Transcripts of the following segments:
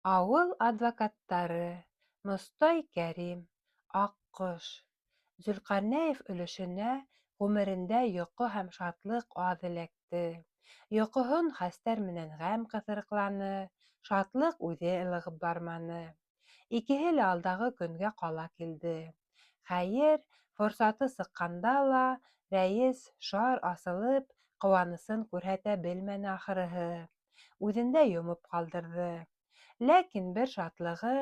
Ауыл адвокаттары, Мостай Кәрим, Аҡҡош. Зөлҡәрнәев өлөшөнә ғүмерендә йоҡо һәм шатлыҡ аҙ эләкте. Йоҡоһон хәстәр менән ғәм ҡыҫырыҡланы, шатлыҡ үҙе ылығып барманы. Икеһе лә алдағы көнгә ҡала килде. Хәйер, форсаты сыҡҡанда ла рәйес шар асылып, ҡыуанысын күрһәтә белмәне ахырыһы. Үҙендә йомоп ҡалдырҙы. Ләкин бер шатлығы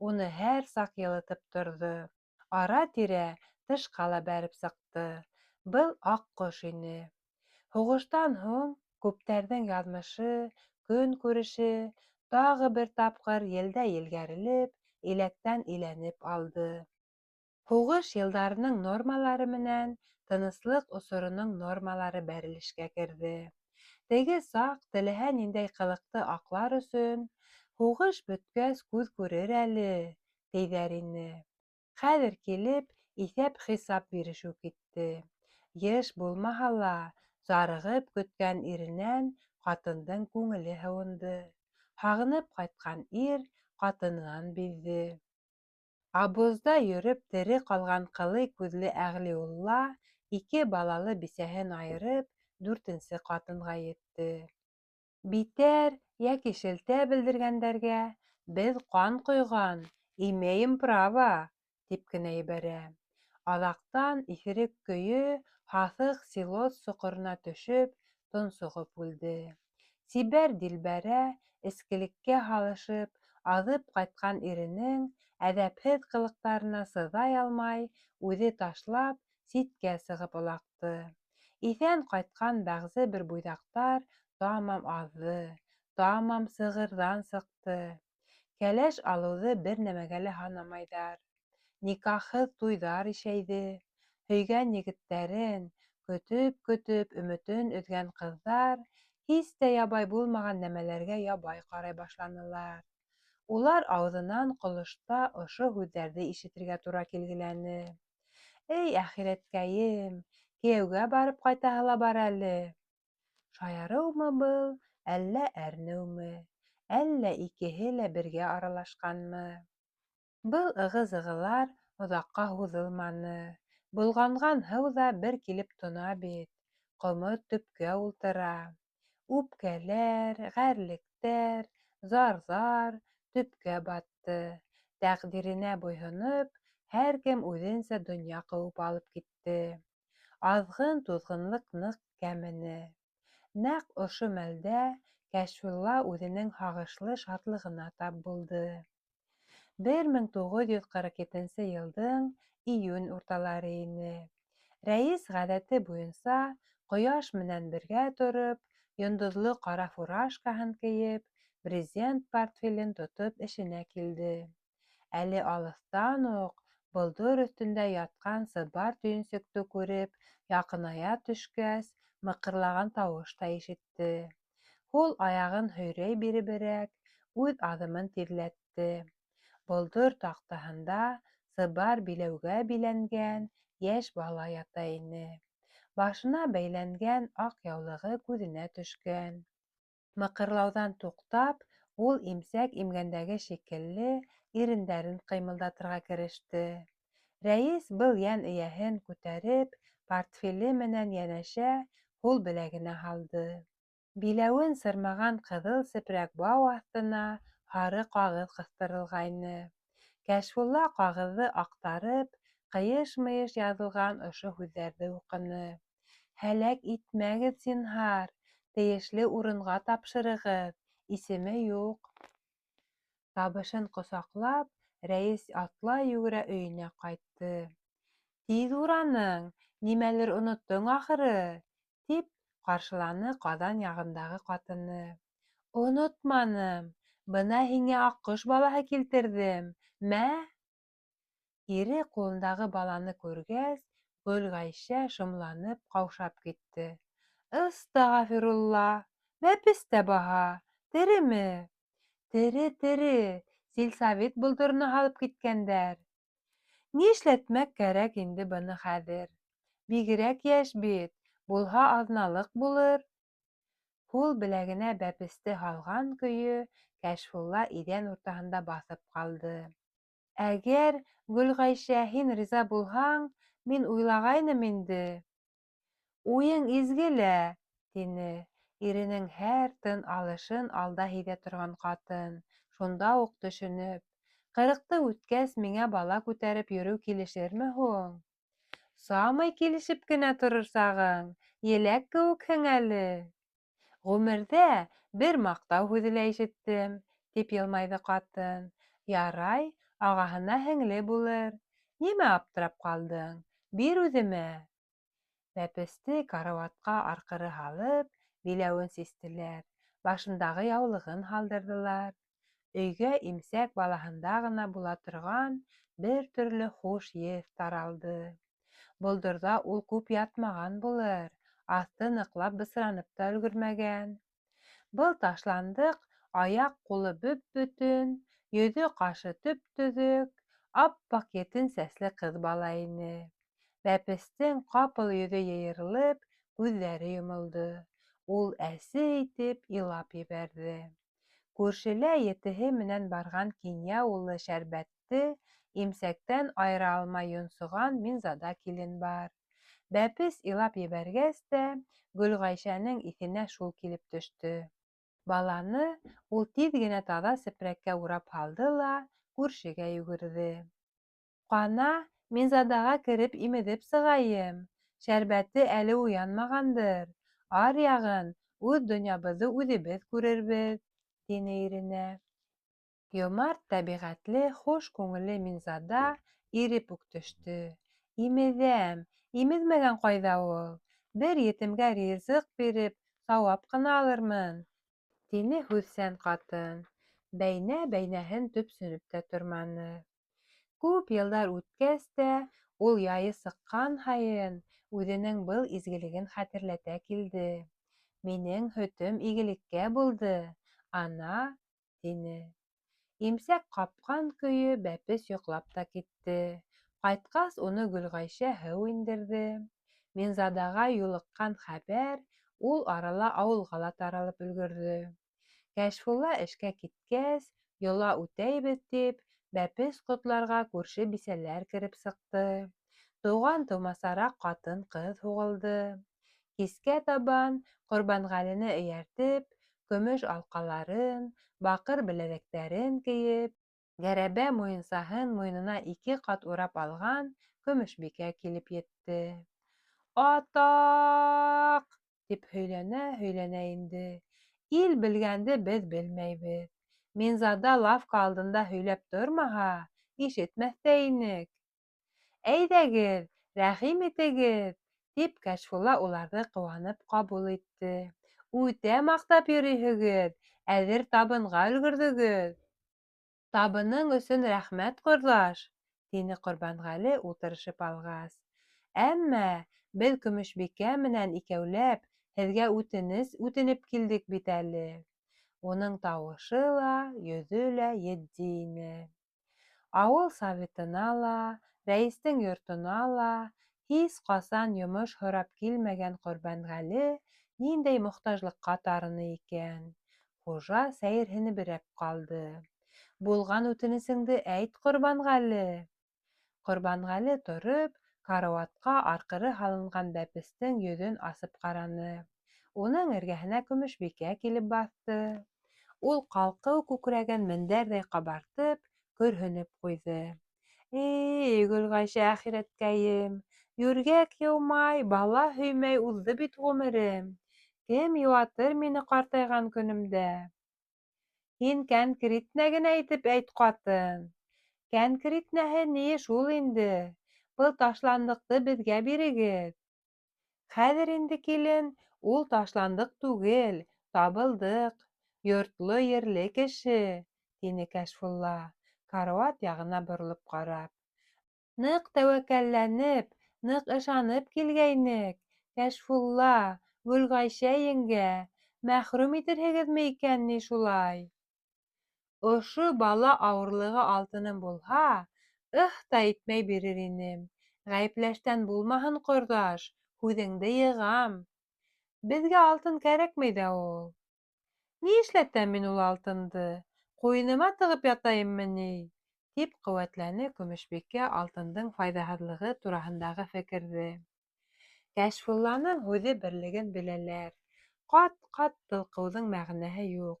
уны һәр саҡ йылытып торҙо. Ара-тирә тышҡа ла бәреп сыҡты. Был аҡҡош ине. Һуғыштан һуң күптәрҙең яҙмышы, көнкүреше тағы бер тапҡыр елдә елгәрелеп, иләктән иләнеп алды. Һуғыш йылдарының нормалары менән тыныслыҡ осороноң нормалары бәрелешкә керҙе. Теге саҡ теләһә ниндәй ҡылыҡты аҡлар өсөн, һуғыш бөткәс күҙ күрер әле, тиҙәр ине. Хәҙер килеп, иҫәп-хисап бирешеү китте. Йыш булмаһа ла, зарығып көткән иренән ҡатындың күңеле һыуынды. Һағынып ҡайтҡан ир ҡатынынан биҙҙе. Обозда йөрөп тере ҡалған ҡылый күҙле Әғлиулла ике балалы бисәһен айырып, дүртенсе ҡатынға етте. Битәр йәки шелтә белдергәндәргә, беҙ ҡан ҡойған, имеем право, тип кенә ебәрә. Аҙаҡтан иҫерек көйө һаҫыҡ силос соҡорона төшөп, тонсоғоп үлде. Сибәр Дилбәрә эскелеккә һалышып, аҙып ҡайтҡан иренең әҙәпһеҙ ҡылыҡтарына сыҙай алмай, үҙе ташлап, ситкә сығып олаҡты. Иҫән ҡайтҡан бәғзе бер буйҙаҡтар тамам аҙҙы, тамам сығырҙан сыҡты. Кәләш алыуҙы бер нәмәгә лә һанамайҙар. Никахһыҙ туйҙар ишәйҙе. Һөйгән егеттәрен көтөп-көтөп өмөтөн өҙгән ҡыҙҙар һис тә ябай булмаған нәмәләргә ябай ҡарай башланылар. Улар ауыҙынан ҡолошта ошо һүҙҙәрҙе ишетергә тура килгеләне. Эй, әхирәткәйем, кейәүгә барып ҡайтаһы ла бар әле. Шаярыумы был, әллә әрнеүме, әллә икеһе лә бергә аралашҡанмы? Был ығы-зығылар оҙаҡҡа һуҙылманы. Болғанған һыу ҙа бер килеп тона бит, ҡомо төпкә ултыра. Үпкәләр, ғәрлектәр, зарҙар төпкә батты. Тәҡдиренә буйһоноп, һәр кем үҙенсә донъя ҡыуып алып китте. Аҙғын-туҙғынлыҡ ныҡ кәмене. Нәҡ ошо мәлдә Кәшфулла үҙенең һағышлы шатлығына тап булды. 1947 йылдың июнь урталары ине. Рәйес ғәҙәте буйынса ҡояш менән бергә тороп, йондоҙло ҡара фуражкаһын кейеп, брезент портфелен тотоп эшенә килде. Әле алыҫтан уҡ болдор өҫтөндә ятҡан сыбар төйөнсөктө күреп, яҡыная төшкәс, мыҡырлаған тауыш та ишетте. Һул аяғын һөйрәй биреберәк, үҙ аҙымын тиҙләтте. Болдор таҡтаһында сыбар биләүгә биләнгән йәш бала ята ине. Башына бәйләнгән аҡ яулығы күҙенә төшкән. Мыҡырлауҙан туҡтап, ул имсәк имгәндәге шикелле ирендәрен ҡыймылдатырға кереште. Рәйес был йән эйәһен күтәреп, портфеле менән йәнәшә һул беләгенә һалды. Биләүен сырмаған ҡыҙыл сепрәк бау аҫтына һары ҡағыҙ ҡыҫтырылғайны. Кәшфулла ҡағыҙҙы аҡтарып, ҡыйыш-мыйыш яҙылған ошо һүҙҙәрҙе уҡыны: Һәләк итмәгеҙ, зинһар, тейешле урынға тапшырығыҙ, исеме юҡ. Табышын ҡосаҡлап, рәйес атлай-йүгерә өйөнә ҡайтты. Тиҙ ураның, нимәлер оноттоң ахыры, тип ҡаршыланы ҡаҙан яғындағы ҡатыны. Онотманым, бына һиңә аҡҡош балаһы килтерҙем, мә! Ире ҡулындағы баланы күргәс, Гөлғәйшә шомланып, ҡаушап китте. Ыстағафирулла! Бәпес тә баһа! Тереме? Тере, тере, силсәүит болдорона һалып киткәндәр. Ни эшләтмәк кәрәк инде быны хәҙер? Бигерәк йәш бит, булһа аҙналыҡ булыр. Һул беләгенә бәпесте һалған көйө Кәшфулла иҙән уртаһында баҫып ҡалды. Әгәр, Гөлғәйшә, һин риза булһаң, мин уйлағайным инде. Уйың изге лә, тине, иренең һәр тын алышын алда һиҙә торған ҡатын, шунда уҡ төшөнөп. Ҡырыҡты үткәс, миңә бала күтәреп йөрөү килешерме һуң? Самай килешеп кенә торор сағың, еләк кеүекһең әле. Ғүмерҙә бер маҡтау һүҙе лә ишеттем, тип йылмайҙы ҡатын. Ярай, ағаһына һеңле булыр. Нимә аптырап ҡалдың? Бир үҙемә. Бәпесте карауатҡа арҡыры һалып, биләүен систеләр, башындағы яулығын һалдырҙылар. Өйгә имсәк балаһында ғына була торған бер төрлө хуш еҫ таралды. Болдорҙа ул күп ятмаған булыр, аҫты ныҡлап бысранып та өлгөрмәгән. Был ташландыҡ аяҡ-ҡулы бөп-бөтөн, йөҙө-ҡашы төп-төҙөк, ап-аҡ етен сәсле ҡыҙ бала ине. Бәпестең ҡапыл йөҙө йыйырылып, күҙҙәре йомолдо. Ул әсе итеп илап ебәрҙе. Күршелә етеһе менән барған кинйә улы Шәрбәтте имсәктән айыра алмай йонсоған Минзада килен бар. Бәпес илап ебәргәс тә, Гөлғәйшәнең иҫенә шул килеп төштө. Баланы ул тиҙ генә таҙа сепрәккә урап һалды ла күршегә йүгерҙе. Ҡана, Минзадаға кереп имеҙеп сығайым. Шәрбәте әле уянмағандыр. Аръяғын үҙ донъябыҙҙы үҙебеҙ күрербеҙ, тине иренә. Йомарт тәбиғәтле, хуш күңелле Минзада иреп үк төштө. Имеҙәм, имеҙмәгән ҡайҙа ул? Бер етемгә ризыҡ биреп, сауап ҡына алырмын, тине һүҙсән ҡатын. Бәйнә-бәйнәһен төпсөнөп тә торманы. Күп йылдар үткәс тә, ул яйы сыҡҡан һайын үҙенең был изгелеген хәтерләтә килде. Минең һөтөм игелеккә булды, ана, тине. Имсәк ҡапҡан көйө бәпес йоҡлап та китте. Ҡайтҡас, уны Гөлғәйшә һыу индерҙе. Минзадаға юлыҡҡан хәбәр ул арала ауылға ла таралып өлгөрҙө. Кәшфулла эшкә киткәс, йола үтәйбеҙ тип, бәпес ҡотларға күрше бисәләр кереп сыҡты. Туған-тыумасараҡ ҡатын-ҡыҙ һуғылды. Кискә табан Ҡорбанғәлене эйәртеп, көмөш алҡаларын, баҡыр беләҙектәрен кейеп, гәрәбә муйынсаһын муйынына ике ҡат урап алған Көмөшбикә килеп етте. Атаҡ! Тип һөйләнә-һөйләнә инде. Ил белгәнде беҙ белмәйбеҙ. Минзада лавка алдында һөйләп тормаһа, ишетмәҫ тә инек. Әйҙәгеҙ, рәхим итегеҙ, тип Кәшфулла уларҙы ҡыуанып ҡабул итте. Үтә маҡтап йөрөйһөгөҙ, әҙер табынға өлгөрҙөгөҙ. Табының өсөн рәхмәт, ҡорҙаш, тине Ҡорбанғәле ултырышып алғас. Әммә беҙ Көмөшбикә менән икәүләп һеҙгә үтенес үтенеп килдек бит әле. Уның тауышы ла, йөҙө лә етди ине. Ауыл советына ла, рәйестең йортона ла һис ҡасан йомош һорап килмәгән Ҡорбанғәле ниндәй мохтажлыҡҡа тарыны икән? Хужа сәйерһенеберәк ҡалды. Булған үтенесеңде әйт, Ҡорбанғәле. Ҡорбанғәле тороп, карауатҡа арҡыры һалынған бәпестең йөҙөн асып ҡараны. Уның эргәһенә Көмөшбикә килеп баҫты. Ул ҡалҡыу күкрәген мендәрҙәй ҡабартып, көрһөнөп ҡуйҙы. Эй, Гөлғәйшә әхирәткәйем, йүргәк йыумай, бала һөймәй уҙҙы бит ғүмерем. Кем йыуатыр мине ҡартайған көнөмдә? Һин кәнкритнә генә итеп әйт, ҡатын. Кәнкритнәһе ние шул инде. Был ташландыҡты беҙгә бирегеҙ. Хәҙер инде, килен, ул ташландыҡ түгел, табылдыҡ, йортло-ерле кеше, тине Кәшфулла, карауат яғына боролоп ҡарап. Ныҡ тәүәккәлләнеп, ныҡ ышанып килгәйнек, Кәшфулла, Гөлғәйшә еңгә, мәхрүм итерһегеҙме икән ни шулай? Ошо бала ауырлығы алтыным булһа, ыһ та итмәй бирер инем. Ғәйепләштән булмаһын, ҡорҙаш, һүҙеңде йығам. Беҙгә алтын кәрәкмәй ҙә ул. Ни эшләтәм мин ул алтынды? Ҡуйыныма тығып ятайыммы ни? тип ҡеүәтләне Көмөшбикә алтындың файҙаһыҙлығы тураһындағы фекерҙе. Кәшфулланың һүҙе берлеген беләләр, ҡат-ҡат тылҡыуҙың мәғәнәһе юҡ.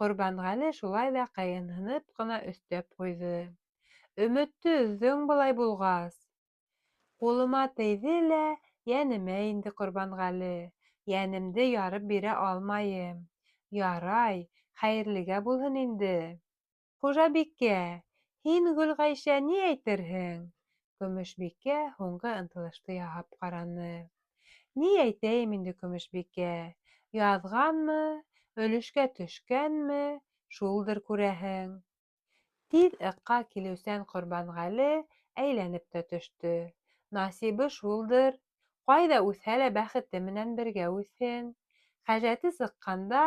Ҡорбанғәле шулай ҙа ҡыйынһынып ҡына өҫтәп ҡуйҙы: Өмөттө өҙҙөң былай булғас. Ҡулыма тейҙе лә йәнемә инде Ҡорбанғәле, йәнемде ярып бирә алмайым. Ярай, хәйерлегә булһын инде. Хужабикә, һин, Гөлғәйшә, ни әйтерһең? Көмөшбикә һуңғы ынтылышты яһап ҡараны. Ни әйтәйем инде, Көмөшбикә, яҙғанмы, өлөшкә төшкәнме, шулдыр, күрәһең. Тиҙ ыҡҡа килеүсән Ҡорбанғәле әйләнеп тә төштө. Насибы шулдыр, ҡайҙа үҫһә лә бәхете менән бергә үҫһен. Хәжәте сыҡҡанда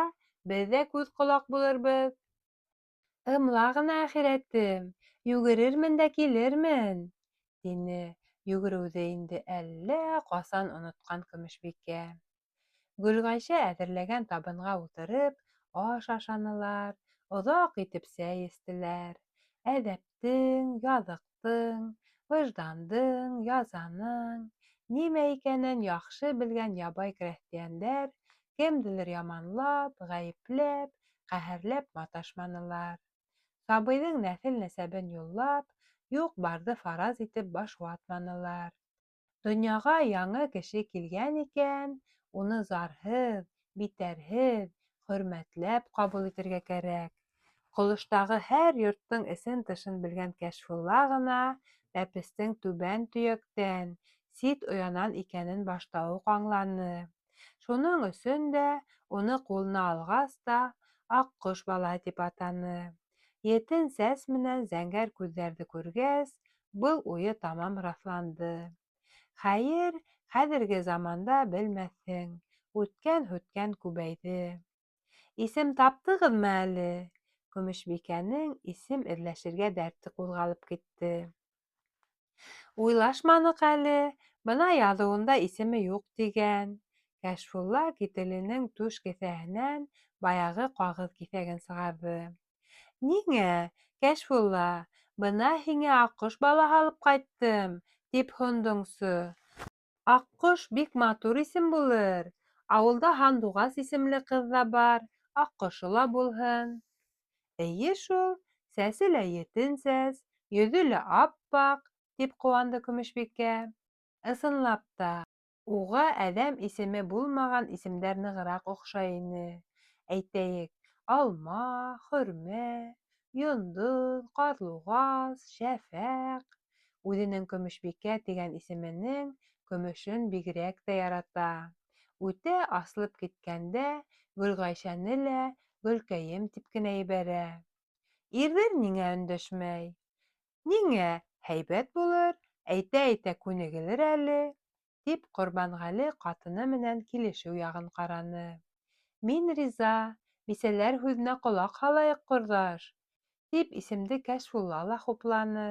беҙ ҙә күҙ-ҡолаҡ булырбыҙ. Ымла ғына, әхирәтем, йүгерермен дә килермен, тине йүгереүҙе инде әллә ҡасан онотҡан Көмөшбикә. Гөлғәйшә әҙерләгән табынға ултырып, аш ашанылар, оҙаҡ итеп сәй эстеләр. Әҙәптең, яҙыҡтың, выждандың, язаның нимә икәнен яҡшы белгән ябай крәҫтиәндәр кемделер яманлап, ғәйепләп, ҡәһәрләп маташманылар. Сабыйҙың нәҫел-нәсәбен юллап, юҡ-барҙы фараз итеп баш ватманылар. Донъяға яңы кеше килгән икән, уны зарһыҙ, битәрһеҙ, хөрмәтләп ҡабул итергә кәрәк. Ҡолоштағы һәр йорттоң эсен-тышын белгән Кәшфулла ғына бәпестең түбән төйәктән, сит оянан икәнен башта уҡ аңланы. Шуның өсөн дә уны ҡулына алғас та аҡҡош балаһы тип атаны. Етен сәс менән зәңгәр күҙҙәрҙе күргәс, был уйы тамам раҫланды. Хәйер, хәҙерге заманда белмәҫһең, үткән-һүткән күбәйҙе. Исем таптығыҙмы әле? Көмөшбикәнең исем эҙләшергә дәрте ҡуҙғалып китте. Уйлашманыҡ әле, бына яҙыуында исеме юҡ тигән. Кәшфулла кителенең түш кеҫәһенән баяғы ҡағыҙ киҫәген сығарҙы. Ниңә, Кәшфулла, бына һиңә аҡҡош балаһы алып ҡайттым, тип һондоңсо. Аҡҡош бик матур исем булыр. Ауылда Һандуғас исемле ҡыҙ ҙа бар, аҡҡошо ла булһын. Эйе шул, сәсе лә етен сәс, йөҙө лә ап-аҡ, тип ҡыуанды Көмөшбикә. Ысынлап та, уға әҙәм исеме булмаған исемдәр нығыраҡ оҡшай ине. Әйтәйек, алма, хөрмә, йондоҙ, ҡарлуғас, шәфәҡ. Үҙенең Көмөшбикә тигән исеменең көмөшөн бигерәк тә ярата. Үтә асылып киткәндә Гөлғәйшәне лә Гөлкәйем тип кенә ебәрә. Ирҙәр ниңә өндәшмәй? Ниңә, һәйбәт булыр, әйтә-әйтә күнегелер әле, тип Ҡорбанғәле ҡатыны менән килешеү яғын ҡараны. Мин риза, бисәләр һүҙенә ҡолаҡ һалайыҡ, ҡорҙаш, тип исемде Кәшфулла ла хупланы.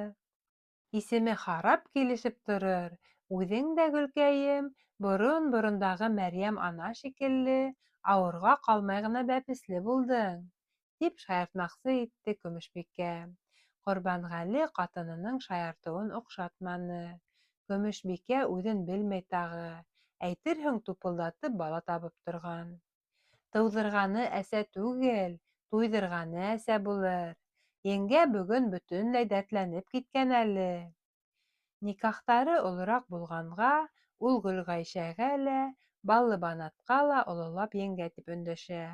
Исеме харап килешеп торор, үҙең дә, Гөлкәйем, борон-борондағы Мәрйәм ана шикелле, ауырға ҡалмай ғына бәпесле булдың, тип шаяртмаҡсы итте Көмөшбикә. Ҡорбанғәле ҡатынының шаяртыуын оҡшатманы. Көмөшбикә үҙен белмәй тағы, әйтерһең, тупылдатып бала табып торған. Тыуҙырғаны әсә түгел, туйҙырғаны әсә булыр. Еңгә бөгөн бөтөнләй дәртләнеп киткән әле. Никахтары олораҡ булғанға, ул Гөлғәйшәгә лә, Баллыбанатҡа ла ололап еңгә тип өндәшә.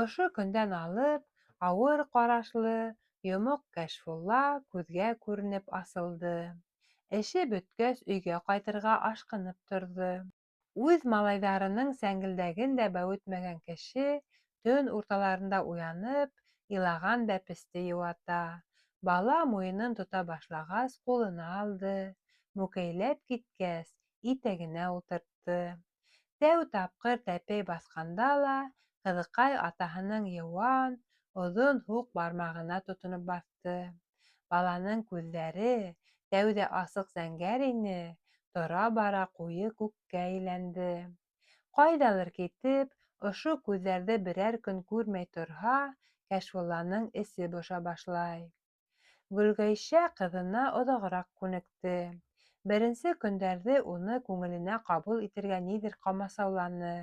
Ошо көндән алып ауыр ҡарашлы, йомоҡ Кәшфулла күҙгә күренеп асылды. Эше бөткәс, өйгә ҡайтырға ашҡынып торҙо. Үҙ малайҙарының сәңгелдәген дә бәүетмәгән кеше төн урталарында уянып, илаған бәпесте йыуата. Бала муйынын тота башлағас, ҡулына алды, мүкәйләп киткәс, итәгенә ултыртты. Тәү тапҡыр тәпәй баҫҡанда ла ҡыҙыҡай атаһының йыуан, оҙон һуҡ бармағына тотоноп баҫты. Баланың күҙҙәре тәүҙә асыҡ зәңгәр ине, тора-бара ҡуйы күккә әйләнде. Ҡайҙалыр китеп, ошо күҙҙәрҙе берәр көн күрмәй торһа, Кәшфулланың эсе боша башлай. Гөлгәйшә ҡыҙына оҙағыраҡ күнекте. Беренсе көндәрҙе уны күңеленә ҡабул итергә ниҙер ҡамасауланы.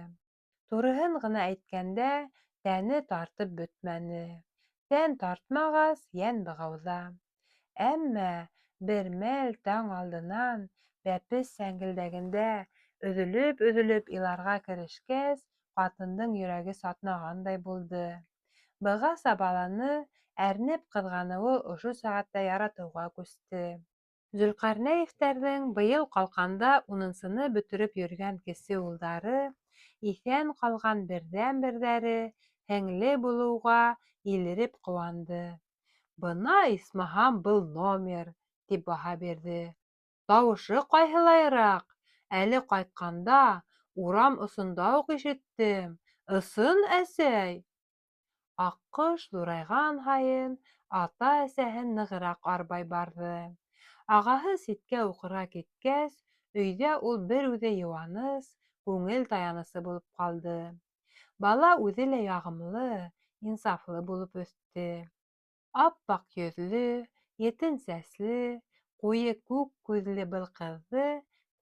Тураһын ғына әйткәндә, тәне тартып бөтмәне. Тән тартмағас, йән бығауҙа. Әммә бер мәл таң алдынан бәпес сәңгелдәгендә өҙөлөп-өҙөлөп иларға керешкәс, ҡатындың йөрәге сатнағандай булды. Бығаса баланы әрнеп ҡыҙғаныуы ошо сәғәттә яратыуға күсте. Зөлҡәрнәевтәрҙең быйыл ҡалҡанда унынсыны бөтөрөп йөрөгән кесе улдары, иҫән ҡалған берҙән-берҙәре һеңле булыуға илереп ҡыуанды. Бына, исмаһам, был номер, тип баһа бирҙе. Тауышы ҡайһылайыраҡ, әле ҡайтҡанда урам осонда уҡ ишеттем. Ысын, әсәй! Аҡҡош ҙурайған һайын ата-әсәһен нығыраҡ арбай барҙы. Ағаһы ситкә уҡырға киткәс, өйҙә ул бер үҙе йыуаныс, күңел таянысы булып ҡалды. Бала үҙе лә яғымлы, инсафлы булып үҫте. Ап-аҡ йөҙлө, етен сәсле, ҡуйы күк күҙле был ҡыҙҙы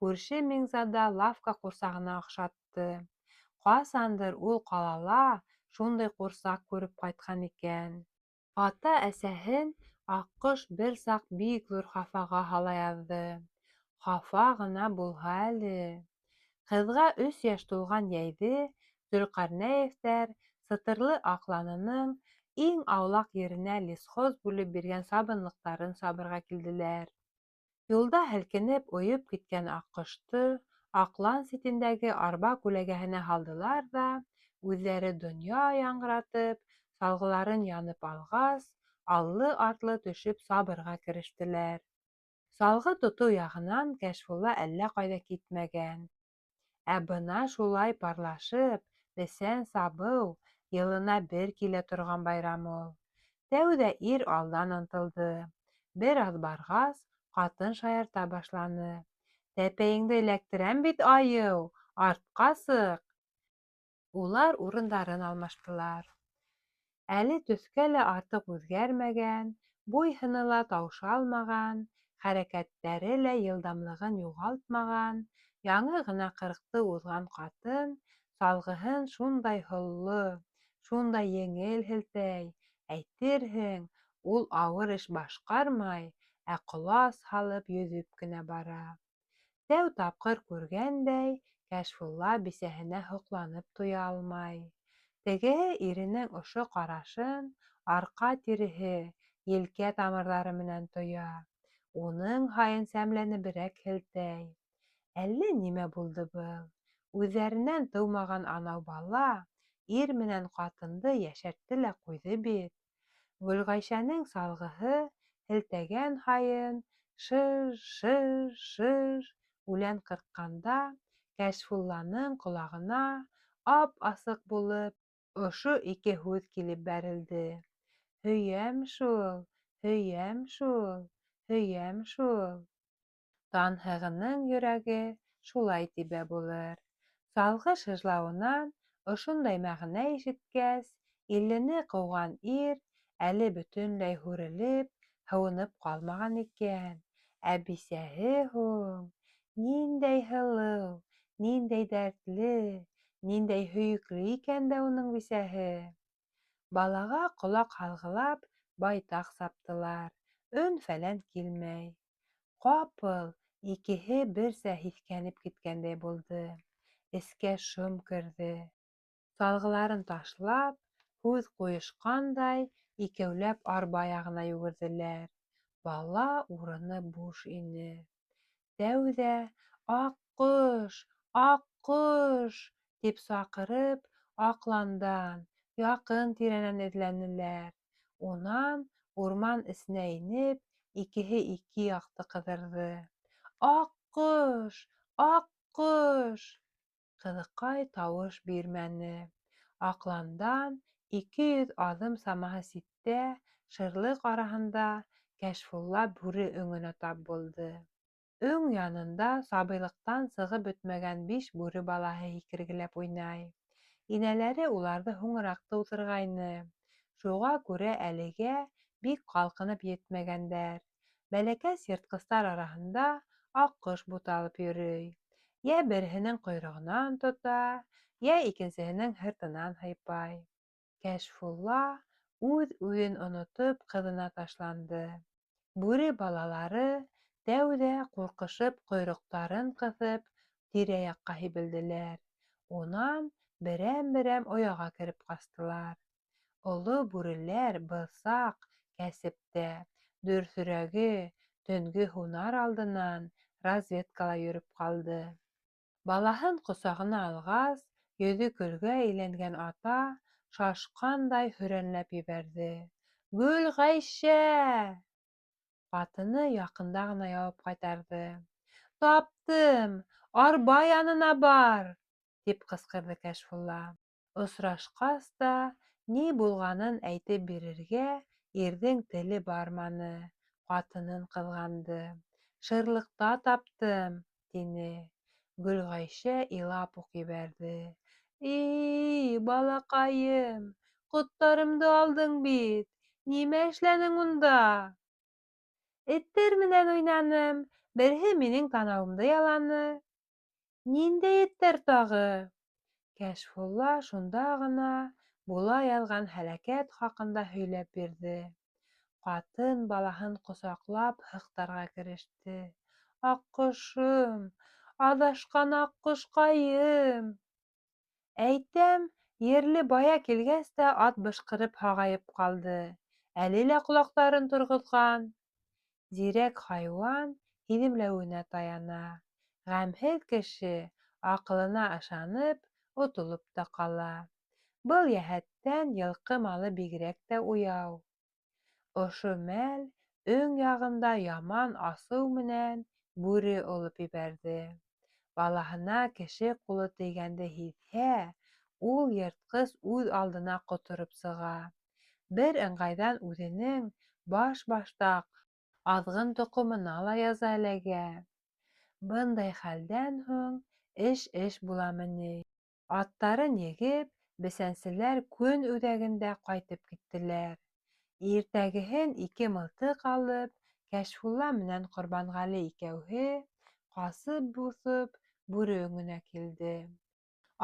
күрше Миңзада лавка ҡурсағына оҡшатты. Ҡасандыр ул ҡалала шундай ҡурсаҡ күреп ҡайтҡан икән. Ата-әсәһен аҡҡош бер саҡ бик ҙур хафаға һала яҙҙы. Хафа ғына булһа әле. Ҡыҙға өс йәш тулған йәйҙе Зөлҡәрнәевтәр Сытырлы аҡланының иң аулаҡ еренә лесхоз бүлеп биргән сабынлыҡтарын сабырға килделәр. Юлда һелкенеп ойоп киткән аҡҡошто аҡлан ситендәге арба күләгәһенә һалдылар ҙа, үҙҙәре донъя яңғыратып, салғыларын янып алғас, аллы-артлы төшөп сабырға керештеләр. Салғы тотоу яғынан Кәшфулла әллә ҡайҙа китмәгән. Ә бына шулай парлашып бесән сабыу йылына бер килә торған байрам ул. Тәүҙә ир алдан ынтылды. Бер аҙ барғас, ҡатын шаярта башланы. Тәпәйеңде эләктерәм бит, айыу, артҡа сыҡ! Улар урындарын алмаштылар. Әле төҫкә лә артыҡ үҙгәрмәгән, буй-һыны ла таушалмаған, хәрәкәттәре лә йылдамлығын юғалтмаған, яңы ғына ҡырҡты уҙған ҡатын салғыһын шундай һолло, шундай еңел һелтәй, әйтерһең, ул ауыр эш башҡармай, ә ҡолас һалып йөҙөп кенә бара. Тәү тапҡыр күргәндәй, Кәшфулла бисәһенә һоҡланып туя алмай. Тегеһе иренең ошо ҡарашын арҡа тиреһе, елкә тамырҙары менән тоя, уның һайын сәмләнеберәк һелтәй. Әллә нимә булды был? Үҙҙәренән тыумаған анау бала ир менән ҡатынды йәшәртте лә ҡуйҙы бит. Гөлғәйшәнең салғыһы һелтәгән һайын шыж-шыж-шыж үлән ҡырҡҡанда Кәшфулланың ҡолағына ап-асыҡ булып ошо ике һүҙ килеп бәрелде: Һөйәм шул, һөйәм шул, һөйәм шул. Танһығының йөрәге шулай тибә булыр. Салғы шыжлауынан ошондай мәғәнә ишеткәс, иллене ҡыуған ир әле бөтөнләй һүрелеп, һыуынып ҡалмаған икән. Ә бисәһе һуң! Ниндәй һылыу, ниндәй дәртле, ниндәй һөйөклө икән дә уның бисәһе! Балаға ҡолаҡ һалғылап байтаҡ саптылар, өн-фәлән килмәй. Ҡапыл икеһе берсә һиҫкәнеп киткәндәй булды. Эскә шом керҙе. Салғыларын ташлап, һүҙ ҡуйышҡандай, икәүләп арба яғына йүгерҙеләр. Бала урыны буш ине. Тәүҙә Аҡҡош! Аҡҡош! тип саҡырып, аҡландан, яҡын-тирәнән эҙләнеләр. Унан, урман эсенә инеп, икеһе ике яҡты ҡыҙырҙы. Аҡҡош! Аҡҡош! Ҡыҙыҡай тауыш бирмәне. Аҡландан 200 аҙым самаһы ситтә, шырлыҡ араһында, Кәшфулла бүре өңөнә тап булды. Өң янында сабыйлыҡтан сығып бөтмәгән биш бүре балаһы һикергеләп уйнай. Инәләре уларҙы һуңыраҡ тыуҙырғайны. Шуға күрә әлегә бик ҡалҡынып етмәгәндәр. Бәләкәс йыртҡыстар араһында аҡҡош буталып йөрөй. Йә береһенең ҡойроғонан тота, йә икенсеһенең һыртынан һыйпай. Кәшфулла үҙ-үҙен онотоп ҡыҙына ташланды. Бүре балалары тәүҙә ҡурҡышып ҡойроҡтарын ҡыҫып тирә-яҡҡа һибелделәр. Унан берәм-берәм ояға кереп ҡастылар. Оло бүреләр был саҡ кәсептә, дөрөҫөрәге, төнгө һунар алдынан разведкала йөрөп ҡалды. Балаһын ҡосағына алғас, йөҙө көлгә әйләнгән ата шашҡандай һөрәнләп ебәрҙе: Гөлғәйшә! Ҡатыны яҡында ғына яуап ҡайтарҙы: Таптым! Арба янына бар! тип ҡысҡырҙы Кәшфулла. Осрашҡас та ни булғанын әйтеп бирергә ирҙең теле барманы, ҡатынын ҡыҙғанды. Шырлыҡта таптым, тине. Гөлғәйшә илап уҡ ебәрҙе. И-и, балаҡайым, ҡоттарымды алдың бит, нимә эшләнең унда? Эттәр менән уйнаным, береһе минең танауымды яланы. Ниндәй эттәр тағы? Кәшфулла шунда ғына була яҙған һәләкәт хаҡында һөйләп бирҙе. Ҡатын балаһын ҡосаҡлап һыҡтарға кереште. Аҡҡошом, аҙашҡан аҡҡошҡайым! Әйтәм, ерле бая килгәс тә ат бышҡырып һағайып ҡалды. Әле лә ҡолаҡтарын торғоҙған. Зирәк хайуан һиҙемләүенә таяна. Ғәмһеҙ кеше, аҡылына ышанып, отолоп та ҡала. Был йәһәттән йылҡы малы бигерәк тә уяу. Ошо мәл өң яғында яман асыу менән бүре олоп ебәрҙе. Балаһына кеше ҡулы тейгәнде һиҙһә, ул йыртҡыс үҙ алдына ҡотороп сыға. Бер ыңғайҙан үҙенең баш-баштаҡ, аҙғын тоҡомона ла яза эләгә. Бындай хәлдән һуң эш эш буламы ни? Аттарын егеп, бесәнселәр көн үҙәгендә ҡайтып киттеләр. Иртәгеһен ике мылтыҡ алып, Кәшфулла менән Ҡорбанғәле икәүһе, ҡасып-боҫоп, бүре өңөнә килде.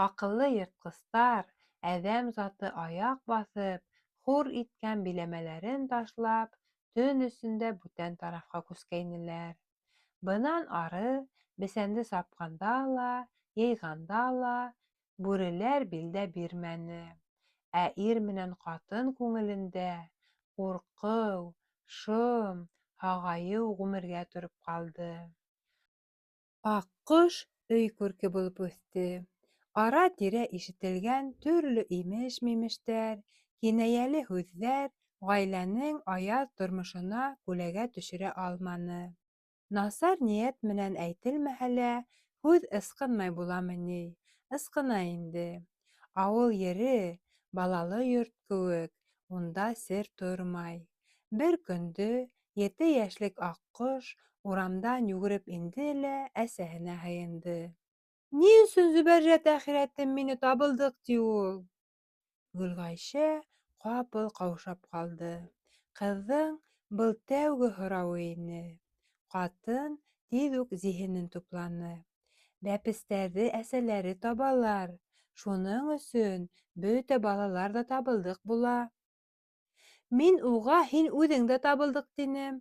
Аҡыллы йыртҡыстар, әҙәм заты аяҡ баҫып, хур иткән биләмәләрен ташлап, төн эсендә бүтән тарафҡа күскәйнеләр. Бынан ары бесәнде сапҡанда ла, йыйғанда ла бүреләр билдә бирмәне. Ә ир менән ҡатын күңелендә ҡурҡыу, шом, һағайыу ғүмергә тороп ҡалды. Аҡҡош өй күрке булып үҫте. Ара-тирә ишетелгән төрлө имеш-мимештәр, кинәйәле һүҙҙәр ғаиләнең аяҙ тормошона күләгә төшөрә алманы. Насар ниәт менән әйтелмәһә лә, һүҙ ысҡынмай буламы ни, ысҡына инде. Ауыл ере, балалы йорт кеүек, унда сер тормай. Бер көндө ете йәшлек аҡҡош урамдан йүгереп инде лә әсәһенә һыйынды. Ни өсөн Зөбәржәт әхирәтем мине табылдыҡ ти ул? Гөлғәйшә ҡапыл ҡаушап ҡалды. Ҡыҙҙың был тәүге һорауы ине. Ҡатын тиҙ үк зиһенен тупланы. Бәпестәрҙе әсәләре табалар, шуның өсөн бөтә балалар ҙа табылдыҡ була. Мин уға һин үҙең дә табылдыҡ тинем.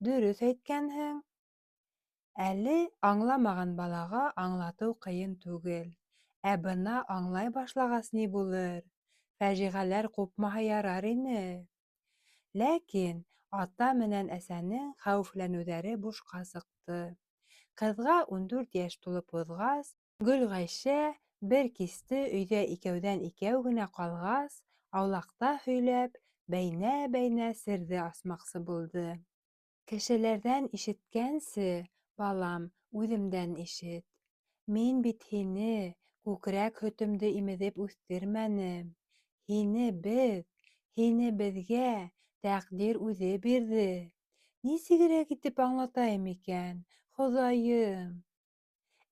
Дөрөҫ әйткәнһең. Әле аңламаған балаға аңлатыу ҡыйын түгел. Ә бына аңлай башлағас ни булыр? Фажиғәләр ҡупмаһа ярар ине. Ләкин ата менән әсәнең хәүефләнеүҙәре бушҡа сыҡты. Ҡыҙға 14 йәш тулып уҙғас, Гөлғәйшә бер кисте өйҙә икәүҙән-икәү генә ҡалғас, аулаҡта һөйләп, бәйнә-бәйнә серҙе асмаҡсы булды. Кешеләрҙән ишеткәнсе, балам, үҙемдән ишет. Мин бит һине күкрәк һөтөмдө имеҙеп үҫтермәнем. Һине беҙ, һине беҙгә тәҡдир үҙе бирҙе. Нисегерәк итеп аңлатайым икән, Хоҙайым?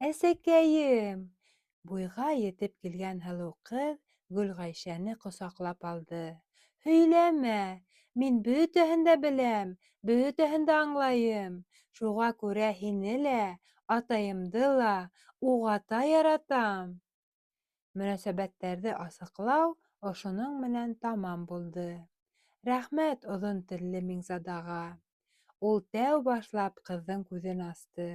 Әсәкәйем! Буйға етеп килгән һылыу ҡыҙ Гөлғәйшәне ҡосаҡлап алды. Һөйләмә, мин бөтәһен дә беләм, бөтәһен дә аңлайым. Шуға күрә һине лә, атайымды ла уғата яратам. Мөнәсәбәттәрҙе асыҡлау ошоноң менән тамам булды. Рәхмәт оҙон телле Миңзадаға. Ул тәү башлап ҡыҙҙың күҙен асты.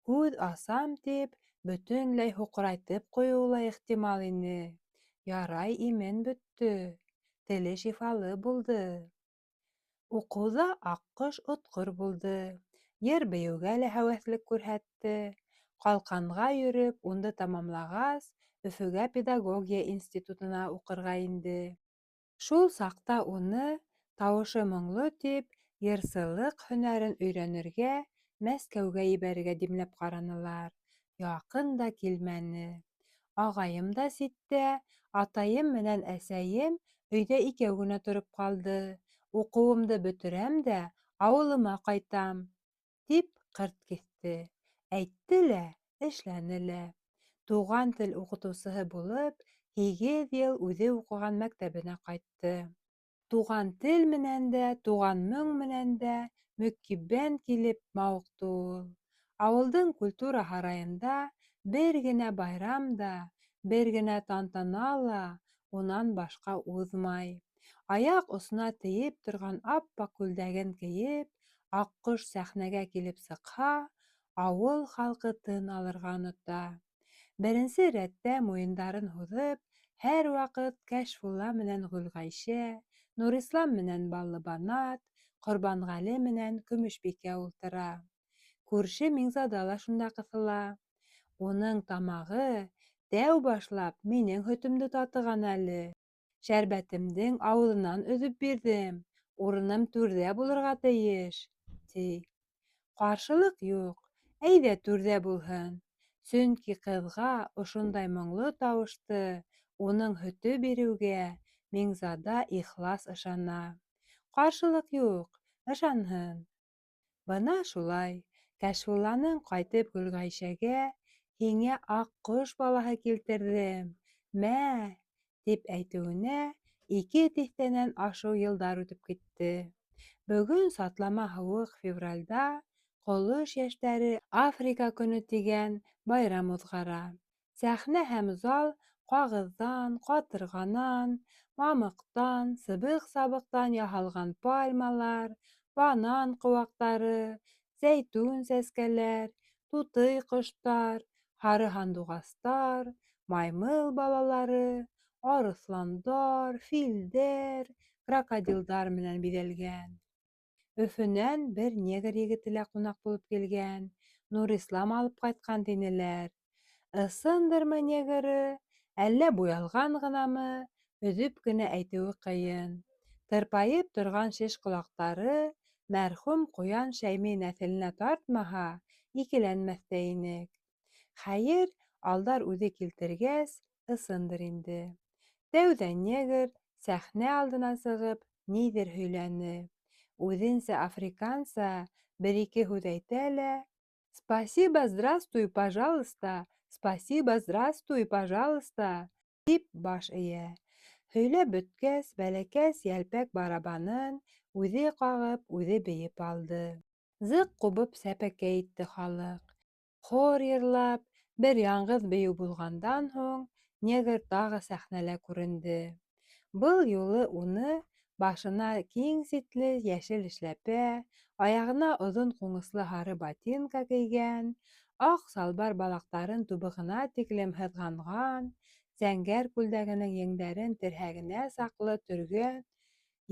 Күҙ асам тип, бөтөнләй һуҡырайтып ҡуйыуы ла ихтимал ине. Ярай имен бөттө. Теле шифалы булды. Уҡыуҙа аҡҡош отҡор булды. Йыр-бейеүгә лә һәүәҫлек күрһәтте. Ҡалҡанға йөрөп, унды тамамлағас, Өфөгә педагогия институтына уҡырға инде. Шул саҡта уны, тауышы моңло тип, йырсылыҡ һөнәрен өйрәнергә Мәскәүгә ебәрергә димләп ҡаранылар, яҡын да килмәне. Ағайым да ситтә, атайым менән әсәйем өйҙә икәү генә тороп ҡалды. Уҡыуымды бөтөрәм дә ауылыма ҡайтам, тип ҡырт киҫте. Әйтте лә, эшләне лә. Туған тел уҡытыусыһы булып, һигеҙ йыл үҙе уҡыған мәктәбенә ҡайтты. Туған тел менән дә, туған моң менән дә мөкиббән килеп мауыҡты ул. Ауылдың культура һарайында бер генә байрам да, бер генә тантана ла унан башҡа уҙмай. Аяҡ осона тейеп торған ап-аҡ күлдәген кейеп, аҡҡош сәхнәгә килеп сыҡһа, ауыл халҡы тын алырға онота. Беренсе рәттә муйындарын һуҙып, һәр ваҡыт Кәшфулла менән Гөлғәйшә, Нурислам менән Баллыбанат, Ҡорбанғәле менән Көмөшбикә ултыра. Күрше Миңзада ла шунда ҡыҫыла. Уның тамағы тәү башлап минең һөтөмдө татыған әле. Шәрбәтемдең ауыҙынан өҙөп бирҙем, урыным түрҙә булырға тейеш, ти. Ҡаршылыҡ юҡ, әйҙә түрҙә булһын. Сөнки ҡыҙға ошондай моңло тауышты уның һөтө биреүгә Миңзада ихлас ышана. Ҡаршылыҡ юҡ, ышанһын. Бына шулай, Кәшфулланың ҡайтып Гөлғәйшәгә, һиңә аҡ ҡош балаһы килтерҙем, мә, тип әйтеүенә ике тиҫтәнән ашыу йылдар үтеп китте. Бөгөн сатлама һыуыҡ февралдә Ҡолош йәштәре Африка көнө тигән байрам уҙғара. Сәхнә һәм зал ҡағыҙҙан, ҡатырғанан, мамыҡтан, сыбыҡ-сабыҡтан яһалған пальмалар, банан ҡыуаҡтары, зәйтүн сәскәләр, тутый ҡоштар, һары һандуғастар, маймыл балалары, арыҫландар, филдәр, крокодилдар менән биҙәлгән. Өфөнән бер негр егете лә ҡунаҡ булып килгән, Нурислам алып ҡайтҡан тинеләр. Ысындырмы негры, әллә буялған ғынамы, өҙөп кенә әйтеүе ҡыйын. Тырпайып торған шеш ҡолаҡтары мәрхүм Ҡуян Шәйми нәҫеленә тартмаһа, икеләнмәҫ тә инек. Хәйер, Алдар үҙе килтергәс, ысындыр инде. Тәүҙә негр, сәхнә алдына сығып, ниҙер һөйләне. Үҙенсә африканса бер-ике һүҙ әйтә лә, Спасибо, здравствуй, пожалуйста, спасибо, здравствуй, пожалуйста, тип баш эйә. Һөйләп бөткәс, бәләкәс йәлпәк барабанын үҙе ҡағып, үҙе бейеп алды. Зыҡ ҡубып сәпәкәй итте халыҡ. Хор йырлап, бер яңғыҙ бейеү булғандан һуң, негр тағы сәхнәлә күренде. Был юлы уны башына киң ситле йәшел эшләпә, аяғына оҙон ҡуңыслы һары ботинка кейгән, аҡ салбар балаҡтарын тубығына тиклем һыҙғанған, зәңгәр күлдәгенең еңдәрен терһәгенә саҡлы төргән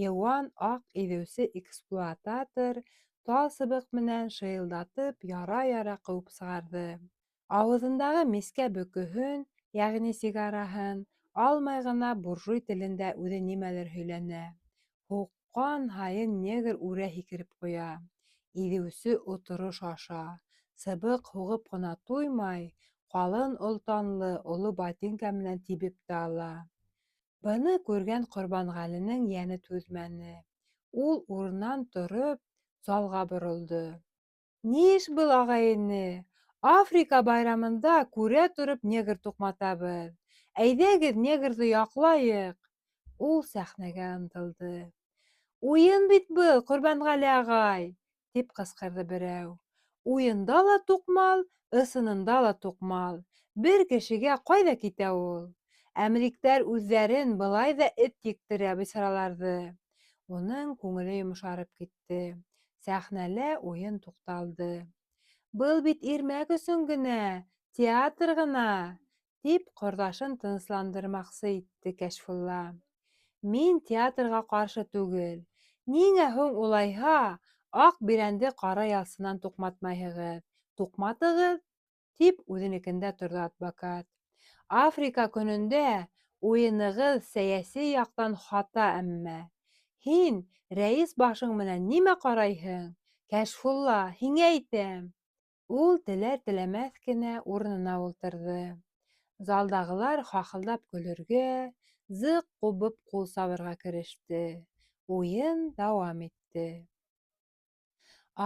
йыуан аҡ иҙеүсе эксплуататор тал сыбыҡ менән шыйылдатып яра-яра ҡыуып сығарҙы. Ауыҙындағы мискә бөкөһөн, йәғни сигараһын, алмай ғына буржуй телендә үҙе нимәлер һөйләнә. Һуҡҡан һайын негр үрә һикереп ҡуя. Иҙеүсе оторо шаша. Сыбыҡ һуғып ҡына туймай, ҡалын олтанлы оло ботинка менән тибеп тә ала. Быны күргән Ҡорбанғәленең йәне түҙмәне. Ул урынынан тороп, залға боролдо. Ни эш был, ағай-эне? Африка байрамында күрә тороп негр туҡматабыҙ. Әйҙәгеҙ, негрҙы яҡлайыҡ! Ул сәхнәгә ынтылды. Уйын бит был, Ҡорбанғәле ағай! тип ҡысҡырҙы берәү. Уйында ла туҡмал, ысынында ла туҡмал. Бер кешегә ҡайҙа китә ул? Әмриктәр үҙҙәрен былай ҙа эт ектерә бисараларҙы. Уның күңеле йомшарып китте. Сәхнәлә уйын туҡталды. Был бит ирмәк өсөн генә, театр ғына, тип ҡорҙашын тынысландырмаҡсы итте Кәшфулла. Мин театрға ҡаршы түгел. Ниңә һуң улайһа аҡ бирәнде ҡара ялсынан туҡматмайһығыҙ? Туҡматығыҙ, тип үҙенекендә торҙо адвокат. Африка көнөндә уйынығыҙ сәйәси яҡтан хата әммә. Һин рәйес башың менән нимә ҡарайһың? Кәшфулла, һиңә әйтәм. Ул теләр-теләмәҫ кенә урынына ултырҙы. Залдағылар хахылдап көлөргә, зыҡ ҡубып ҡул сабырға кереште. Уйын дауам итте.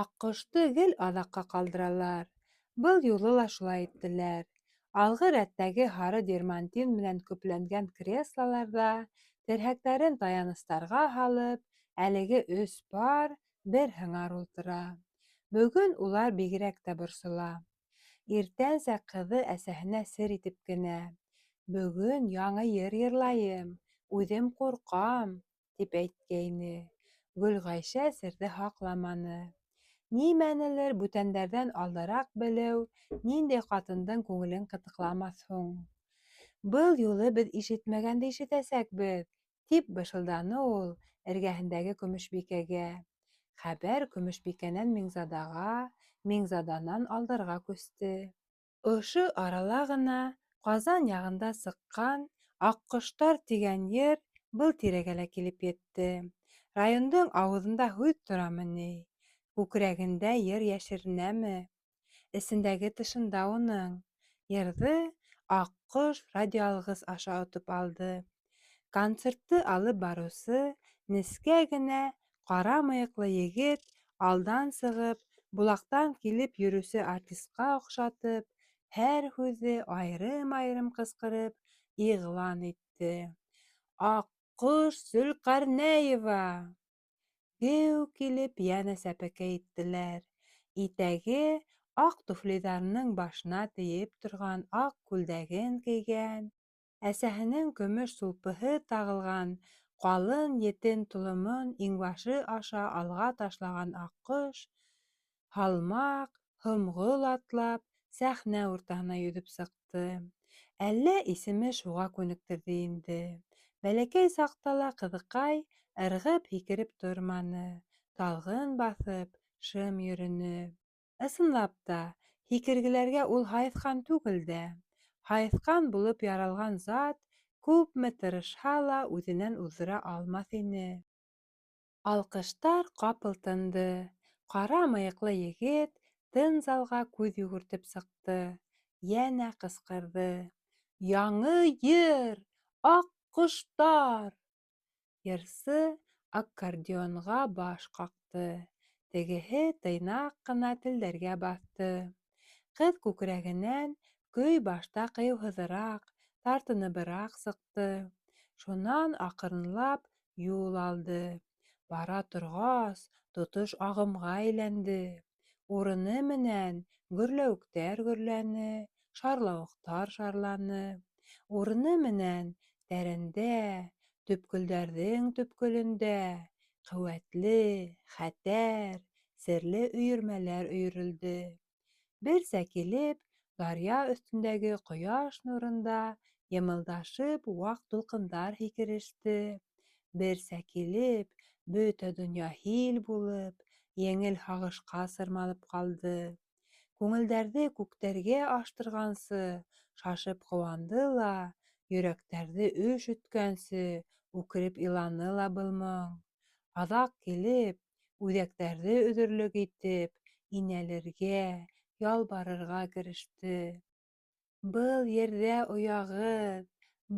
Аҡҡошто гел аҙаҡҡа ҡалдыралар. Был юлы ла шулай иттеләр. Алғы рәттәге һары дермантин менән көпләнгән креслоларҙа, терһәктәрен таяныстарға һалып, әлеге өс пар бер һыңар ултыра. Бөгөн улар бигерәк тә борсола. Иртәнсәк ҡыҙы әсәһенә сер итеп кенә: Бөгөн яңы йыр йырлайым, үҙем ҡурҡам, тип әйткәйне. Гөлғәйшә серҙе һаҡламаны. Нимәнелер бүтәндәрҙән алдараҡ белеү ниндәй ҡатындың күңелен ҡытыҡламаҫ һуң? Был юлы беҙ ишетмәгәнде ишетәсәкбеҙ, тип бышылданы ул эргәһендәге Көмөшбикәгә. Хәбәр Көмөшбикәнән Миңзадаға, Миңзаданан Алдарға күсте. Ошо арала ғына Ҡазан яғында сыҡҡан Аҡҡоштар тигән йыр был тирәгә лә килеп етте. Райондың ауыҙында һүҙ торамы ни? Күкрәгендә йыр йәшеренәме? Эсендәге тышында уның. Йырҙы Аҡҡош радиоалғыс аша отоп алды. Концертты алып барыусы нескә генә ҡара мыйыҡлы егет алдан сығып, Болаҡтан килеп йөрөүсе артисҡа оҡшатып, һәр һүҙҙе айырым-айырым ҡысҡырып иғлан итте: Аҡҡош Зөлҡәрнәева! Геү килеп йәнә сәпәкәй иттеләр. Итәге аҡ туфлиҙарының башына тейеп торған аҡ күлдәген кейгән, әсәһенең көмөш сулпыһы тағылған ҡалын ете толомон иңбашы аша алға ташлаған аҡҡош, һалмаҡ, һомғол атлап, сәхнә уртаһына йөҙөп сыҡты. Әллә исеме шуға күнектерҙе инде. Бәләкәй саҡта ла ҡыҙыҡай ырғып һикереп торманы, талғын баҫып, шым йөрөнө. Ысынлап та, һикергеләргә ул һайыҫҡан түгел дә. Һайыҫҡан булып яралған зат күпме тырышһа ла үҙенән уҙҙыра алмаҫ ине. Алҡыштар ҡапыл тынды. Ҡара мыйыҡлы егет тын залға күҙ йүгертеп сыҡты, йәнә ҡысҡырҙы: Яңы йыр! Аҡ ҡоштар! Йырсы аккордеонға баш ҡаҡты, тегеһе тыйнаҡ ҡына телдәргә баҫты. Ҡыҙ күкрәгенән көй башта ҡыйыуһыҙыраҡ, тартыныбыраҡ сыҡты. Шунан аҡрынлап юл алды. Бара торғас, тотош ағымға әйләнде. Урыны менән гөрләүектәр гөрләне, шарлауыҡтар шарланы. Урыны менән тәрәндә, төпкөлдәрҙең төпкөлөндә ҡеүәтле, хәтәр, серле өйөрмәләр өйөрөлдө. Берсә килеп, даръя өҫтөндәге ҡояш нурында йымылдашып ваҡ тулҡындар һикереште. Берсә килеп, бөтә донъя һил булып, еңел һағышҡа сырмалып ҡалды. Күңелдәрҙе күктәргә аштырғансы шашып ҡыуанды ла, йөрәктәрҙе өшөткәнсе үкереп иланы ла был моң. Аҙаҡ килеп, үҙәктәрҙе өҙөрлөк итеп, инәлергә, ялбарырға кереште. Был ерҙә ояғыҙ,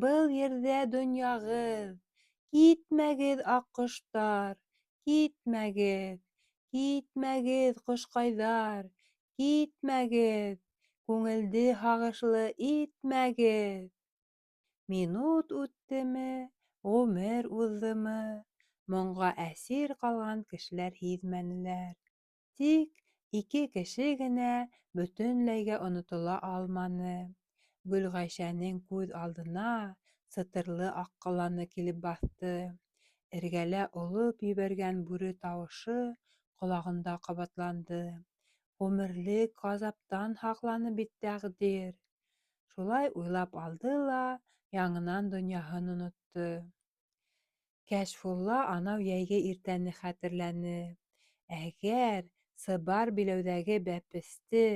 был ерҙә донъяғыҙ, китмәгеҙ, аҡҡоштар, китмәгеҙ, китмәгеҙ, ҡошҡайҙар, китмәгеҙ, күңелде һағышлы итмәгеҙ. Минут үттеме, Ғүмер уҙҙымы, моңға әсир ҡалған кешеләр һиҙмәнеләр. Тик ике кеше генә бөтөнләйгә онотола алманы. Гөлғәйшәнең күҙ алдына сытырлы аҡҡоланы килеп баҫты. Эргәлә олоп ебәргән бүре тауышы ҡолағында ҡабатланды. Ғүмерлек ғазаптан һаҡланы бит тәҡдир. Шулай уйлап алды ла яңынан донъяһын онотто. Кәшфулла анау йәйге иртәне хәтерләне. Әгәр сыбар биләүҙәге бәпесте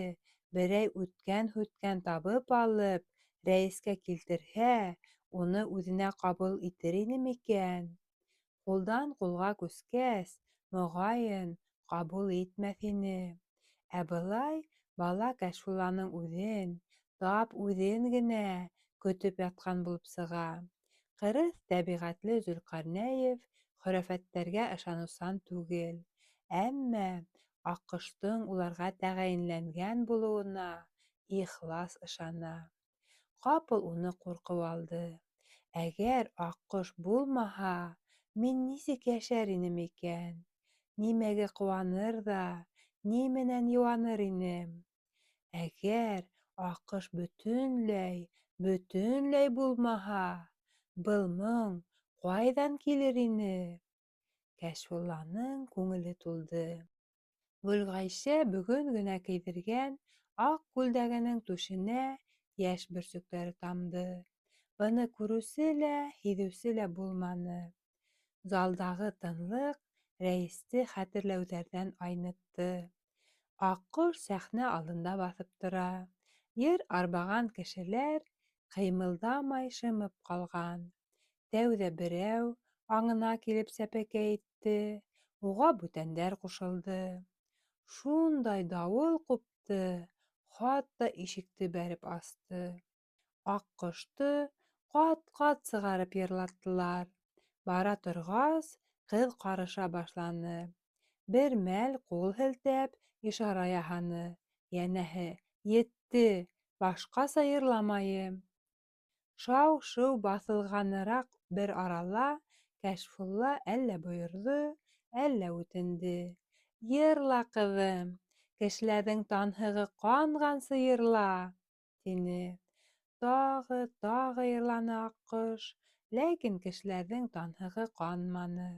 берәй үткән-һүткән табып алып, рәйескә килтерһә, уны үҙенә ҡабул итер ине микән? Ҡулдан ҡулға күскәс, моғайын, ҡабул итмәҫ ине. Ә былай бала Кәшфулланың үҙен, тап үҙен генә көтөп ятҡан булып сыға. Ҡырыҫ тәбиғәтле Зөлҡәрнәев хөрәфәттәргә ышаныусан түгел, әммә аҡҡоштоң уларға тәғәйенләнгән булыуына ихлас ышана. Ҡапыл уны ҡурҡыу алды. Әгәр аҡҡош булмаһа, мин нисек йәшәр инем икән? Нимәгә ҡыуаныр ҙа, ни менән йыуаныр инем? Әгәр аҡҡош бөтөнләй, бөтөнләй булмаһа, был моң ҡайҙан килер ине? Кәшфулланың күңеле тулды. Гөлғәйшә бөгөн генә кейҙергән аҡ күлдәгенең түшенә йәш бөрсөктәре тамды. Быны күреүсе лә, һиҙеүсе лә булманы. Залдағы тынлыҡ рәйесте хәтерләүҙәрҙән айнытты. Аҡҡош сәхнә алдында баҫып тора. Йыр арбаған кешеләр ҡыймылдамай шымып ҡалған. Тәүҙә берәү аңына килеп сәпәкәй итте, уға бүтәндәр ҡушылды. Шундай дауыл ҡупты, хатта ишекте бәреп асты. Аҡҡошто ҡат-ҡат сығарып йырлаттылар. Бара торғас, ҡыҙ ҡарыша башланы. Бер мәл ҡул һелтәп, ишара яһаны. Йәнәһе, етте, башҡаса йырламайым. Шау-шыу баҫылғаныраҡ бер арала Кәшфулла әллә бойорҙо, әллә үтенде: Йырла, ҡыҙым, кешеләрҙең танһығы ҡанғансы йырла, тине. Тағы, тағы йырланы аҡҡош, ләкин кешеләрҙең танһығы ҡанманы.